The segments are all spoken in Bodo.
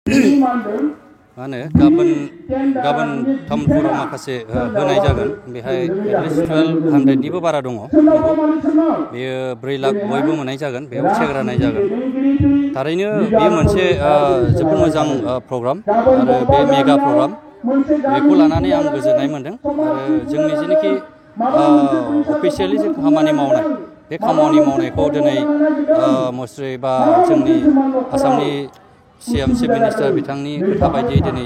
मा होनो गाबोन थामफुराव माखासे होनाय जागोन बेहाय एटलिस्ट 1200निबो बारा दङ बेयो 3 लाख बयबो मोननाय जागोन बेयाव चेक राननाय जागोन थारैनो बेयो मोनसे जोबोद मोजां प्रग्राम आरो बे मेगा प्रग्राम बेखौ लानानै आं गोजोननाय मोनदों आरो जोंनि जेनाखि अफिसियेलि जों खामानि मावनाय बे खामानि मावनायखौ दिनै मुस्रि बा जोंनि आसामनि CM चिफ मिनिस्टार बिथांनि खोथा बायदियै दिनै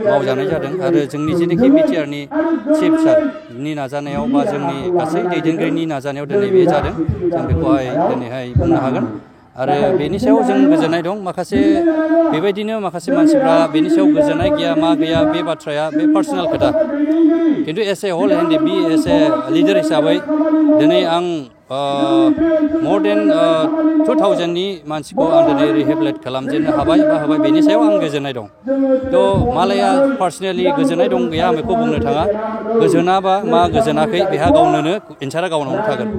मावजानाय जादों आरो जोंनि जेनाखि बिटिआरनि चिफ सारनि नाजानायाव बा जोंनि गासै दैदेनगिरिनि नाजानायाव दिनै बे जादों जों बेखौहाय दिनैहाय बुंनो हागोन आरो बेनि सायाव जों गोजोननाय दं माखासे बेबायदिनो माखासे मानसिफ्रा बेनि सायाव गोजोननाय गैया मा गैया बे बाथ्राया बे पार्सनेल खोथा खिन्थु as a whole and be as a leader हिसाबै दिनै आं more than 2000नि मानसिखौ आं दिनै रिहेबिलिट खालामजेननो हाबाय बा होबाय बेनि सायाव आं गोजोननाय दं थ' मालाया पार्सनेलि गोजोननाय दं गैया आं बेखौ बुंनो थाङा गोजोनाबा मा गोजोनाखै बेहा गावनोनो एन्सारा गावनावनो थागोन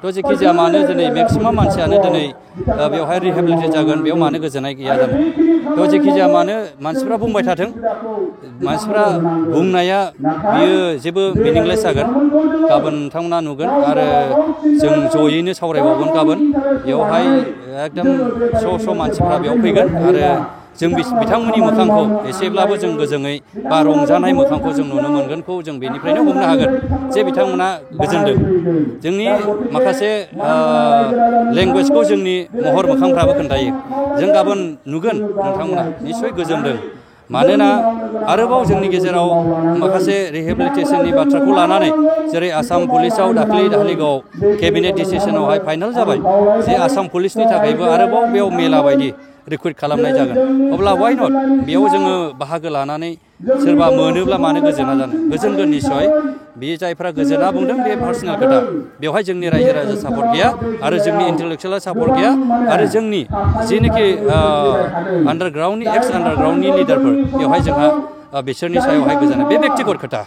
थ' जेखि जाया मानो दिनै मेक्सिमाम मानसियानो दिनै बेवहाय रिहेबिलिटेट जागोन बेयाव मानो गोजोननाय गैया जानो थ' जेखि जाया मानो मानसिफ्रा बुंबाय थाथों मानसिफ्रा बुंनाया बियो जेबो मिनिंलेस जागोन गाबोन नोंथांमोना नुगोन आरो जों जयैनो सावरायबावगोन गाबोन बेवहाय एकदम स' मानसिफ्रा बेयाव फैगोन आरो जों बिथांमोननि मोखांखौ एसेब्लाबो जों गोजोङै बा रंजानाय मोखांखौ जों नुनो मोनगोनखौ जों बेनिफ्रायनो हमनो हागोन जे बिथांमोना गोजोनदों जोंनि माखासे लेंगुवेजखौ जोंनि महर मोखांफ्राबो खोन्थायो जों गाबोन नुगोन नोंथांमोना निस्सय गोजोनदों मानोना आरोबाव जोंनि गेजेराव माखासे रिहेबिलिटेसननि बाथ्राखौ लानानै जेरै आसाम पुलिसाव दाख्लैगाव केबिनेट डिसिसनावहाय फाइनाल जाबाय जे आसाम पुलिसनि थाखायबो आरोबाव बेयाव मेला बायदि रिक्रुइट खालामनाय जागोन अब्ला वाइ नट बेयाव जोङो बाहागो लानानै सोरबा मोनोब्ला मानो गोजोना जानो गोजोनगोन निस्सय बे जायफ्रा गोजोना बुंदों बे पार्सनेल खोथा बेवहाय जोंनि रायजो राजा सापर्ट गैया आरो जोंनि इन्टेलेक्सुवेल सापर्ट गैया आरो जोंनि जेनाखि आन्डारग्राउन्डनि एक्स आन्डारग्राउन्डनि लिडारफोर बेवहाय जोंहा बिसोरनि सायावहाय गोजोननाय बे बेक्तिगत खोथा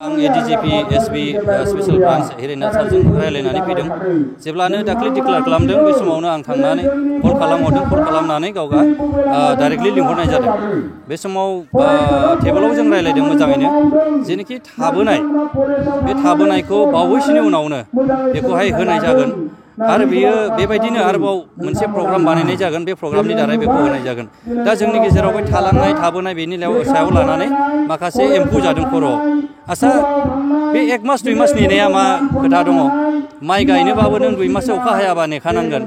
आं एडिजिपि एसपि स्पेसियेल ब्रान्च हिरेनाथ सारजों रायज्लायनानै फैदों जेब्लानो दाख्लै डिक्लेयार खालामदों बे समावनो आं थांनानै कल खालामनानै गावगा डाइरेक्टलि लिंहरनाय जादों बे समाव टेबोलाव जों रायज्लायदों मोजाङैनो जेनाखि थाबोनाय बे थाबोनायखौ बावैसोनि उनावनो बेखौहाय होनाय जागोन आरो बेयो बेबायदिनो आरोबाव मोनसे प्रग्राम बानायनाय जागोन बे प्रग्रामनि दारै बेखौ होनाय जागोन दा जोंनि गेजेराव बे थाबोनाय बेनि सायाव लानानै माखासे एम्फौ जादों खर'आव आसा बे 1 मास 2 मास नेनाया मा खोथा दङ माइ गायनोबाबो नों 2 माससो अखा हायाबा नेखानांगोन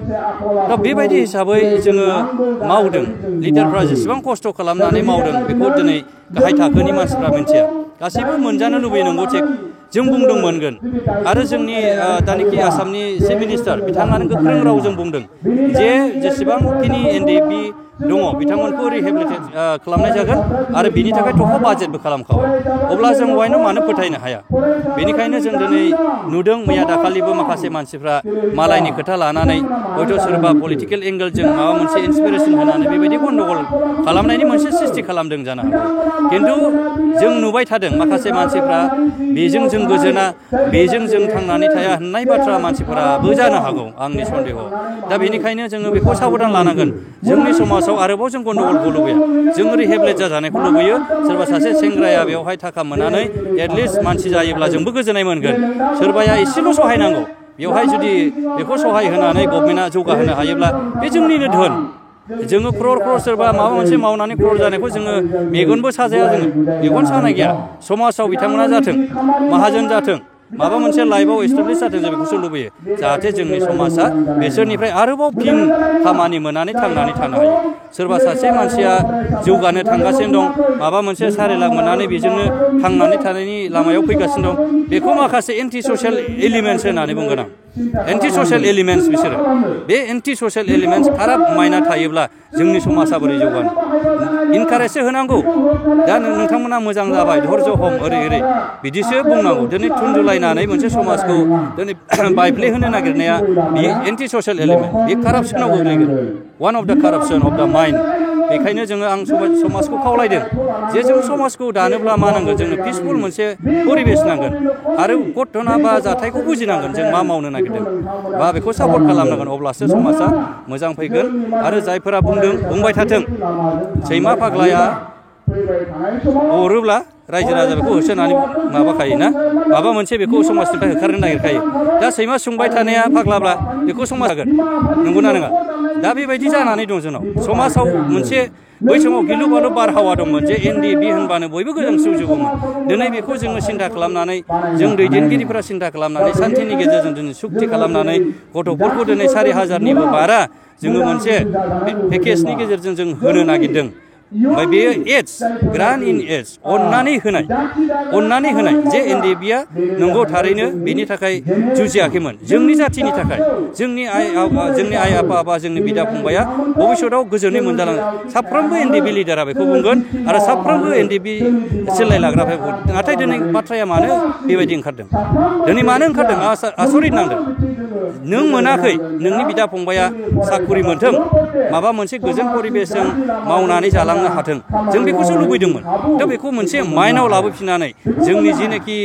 दा बेबायदि हिसाबै जोङो मावदों लिडारफ्रा जेसेबां खस्थ' खालामनानै मावदों बेखौ दिनै गाहाय थाखोनि मानसिफ्रा मिन्थिया गासैबो मोनजानो लुबैयो नंगौ थिग जों बुंदों मोनगोन आरो जोंनि दानिखि आसामनि चिफ मिनिस्टार बिथाङानो गोख्रों रावजों बुंदों जे जेसेबांखिनि एनडिएफबि दङ बिथांमोनखौ रिहेबिलिटेट खालामनाय जागोन आरो बिनि थाखाय थख' बाजेटबो खालामखाबाय अब्ला जों वाइनो मानो फोथायनो हाया बेनिखायनो जों दिनै नुदों मैया दाखालिबो माखासे मानसिफ्रा मालायनि खोथा लानानै हयथ' सोरबा पलिटिकेल एंगेलजों माबा मोनसे इन्सपिरेसन होनानै बेबायदि गन्डगल खालामनायनि मोनसे सृष्टि खालामदों जानो हागौ खिन्थु जों नुबाय थादों माखासे मानसिफ्रा बेजों जों गोजोना बेजों जों थांनानै थाया होननाय बाथ्रा मानसिफोराबो जानो हागौ आंनि सन्देह दा बेनिखायनो जोङो बेखौ साबधान लानांगोन जोंनि समाजाव आरोबाव जों गन्डगलखौ लुबैया जों रिहेबिलिट जाजानायखौ लुबैयो सोरबा सासे सेंग्राया बेवहाय थाखा मोननानै एटलिस्ट मानसि जायोब्ला जोंबो गोजोननाय मोनगोन सोरबाया एसेल' सहायनांगौ बेवहाय जुदि बेखौ सहाय होनानै गभर्नमेन्टआ जौगाहोनो हायोब्ला बे जोंनिनो धोन जोङो क्रर सोरबा माबा मोनसे मावनानै क्रर जानायखौ जोङो मेगनबो साजाया जोङो मेगन सानाय गैया समाजाव बिथांमोना जाथों माहाजोन जाथों माबा मोनसे लाइफआव एस्टाब्लिश जाथों जों बेखौसो लुबैयो जाहाथे जोंनि समाजा बिसोरनिफ्राय आरोबाव फिन खामानि मोननानै थांनानै थानो हायो सोरबा सासे मानसिया जौगानो थांगासिनो दं माबा मोनसे 4 लाख मोननानै बेजोंनो थांनानै थानायनि लामायाव फैगासिनो दं बेखौ माखासे एन्टि ससियेल एलिमेन्ट्स होननानै बुंगोन आं एन्टि ससियेल एलिमेन्ट्स बिसोरो बे एन्टि ससियेल एलिमेन्ट्स खाराब माइना थायोब्ला जोंनि समाजा बोरै जौगानो इनकारेजसो होनांगौ दा नोंथांमोना मोजां जाबाय धर्ज हम ओरै बिदिसो बुंनांगौ दिनै थुनजुलायनानै मोनसे समाजखौ दिनै बायफ्लेहोनो नागिरनाया बे एन्टि ससियेल एलिमेन्ट बे कारापसनाव गोग्लैगोन one of the corruption of the mind बेखायनो जोङो आं समाजखौ खावलायदों जे जों समाजखौ दानोब्ला मा नांगोन जोंनो पिसफुल मोनसे परिबेस नांगोन आरो घटना बा जाथायखौ बुजिनांगोन जों मा मावनो नागिरदों बा बेखौ सापर्ट खालामनांगोन अब्लासो समाजा मोजां फैगोन आरो जायफोरा बुंबाय थाथों सैमा फाग्लाया अरोब्ला रायजो राजा बेखौ होसोनानै माबाखायोना माबा मोनसे बेखौ समाजनिफ्राय होखारनो नागिरखायो दा सैमा सोंबाय थानाया फाग्लाब्ला बेखौ समाज जागोन नंगौना नङा दा बेबायदि जानानै दं जोंनाव समाजाव मोनसे बै समाव गिलु बालु बारहावा दंमोन जे NDB होनबानो बयबो गोजांस्रिवजोबोमोन दिनै बेखौ जोङो सिन्था खालामनानै जों दैदेनगिरिफोरा सिन्था खालामनानै सान्थिनि गेजेरजों दिनै सुक्ति खालामनानै गथ'फोरखौ दिनै 4,000निबो बारा जोङो मोनसे पेकेजनि गेजेरजों जों होनो नागिरदों ओमफ्राय बेयो एड्स ग्रान्ड इन एड्स अननानै होनाय जे NDBआ नंगौ थारैनो बेनि थाखाय जुजियाखैमोन जोंनि जाथिनि थाखाय जोंनि आइ आफा बा जोंनि बिदा फंबाया भबिष्यताव गोजोनै मोनजालाङो साफ्रोमबो NDB लिडारा बेखौ बुंगोन आरो साफ्रोमबो NDB सिलाय लाग्राफोरा बुंगोन नाथाय दिनै बाथ्राया मानो बेबायदि ओंखारदों दिनै मानो ओंखारदों आसरित नांदों नों मोनाखै नोंनि बिदा फंबाया साखरि मोनथों माबा मोनसे गोजोन परिबेसजों मावनानै जालांनो हाथों जों बेखौसो लुबैदोंमोन दा बेखौ मोनसे माइन्डआव लाबोफिननानै जोंनि जिनोखि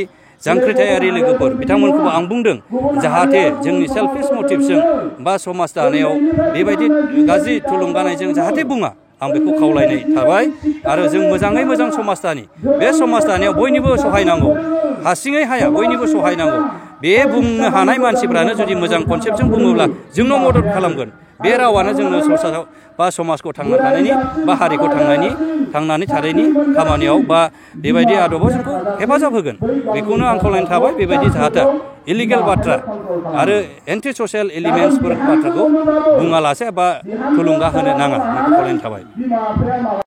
जांख्रिथायारि लोगोफोर बिथांमोनखौबो आं बुंदों जाहाथे जोंनि सेल्फिश मटिभजों बा समाज दानायाव बेबायदि गाज्रि थुलुंगानायजों जाहाथे बुङा आं बेखौ खावलायनाय थाबाय आरो जों मोजाङै मोजां समाज दानि बे समाज दानायाव बयनिबो सहाय नांगौ हारसिङै हाया बयनिबो सहाय नांगौ बे बुंनो हानाय मानसिफ्रानो जुदि मोजां कनसेप्टजों बुङोब्ला जोंनाव मदद खालामगोन बे रावानो जोंनो संसाराव बा समाजखौ थांना थानायनि बा हारिखौ थांनानै थानायनि खामानियाव बा बेबायदि आदबाव जोंखौ हेफाजाब होगोन बेखौनो आं खावलायनो थाबाय बेबायदि जाहाथे इलिगेल बाथ्रा आरो एन्टि ससियेल एलिमेन्टसफोर बाथ्राखौ बुङालासे बा थुलुंगा होनो नाङा बेखौ खावलायनो थाबाय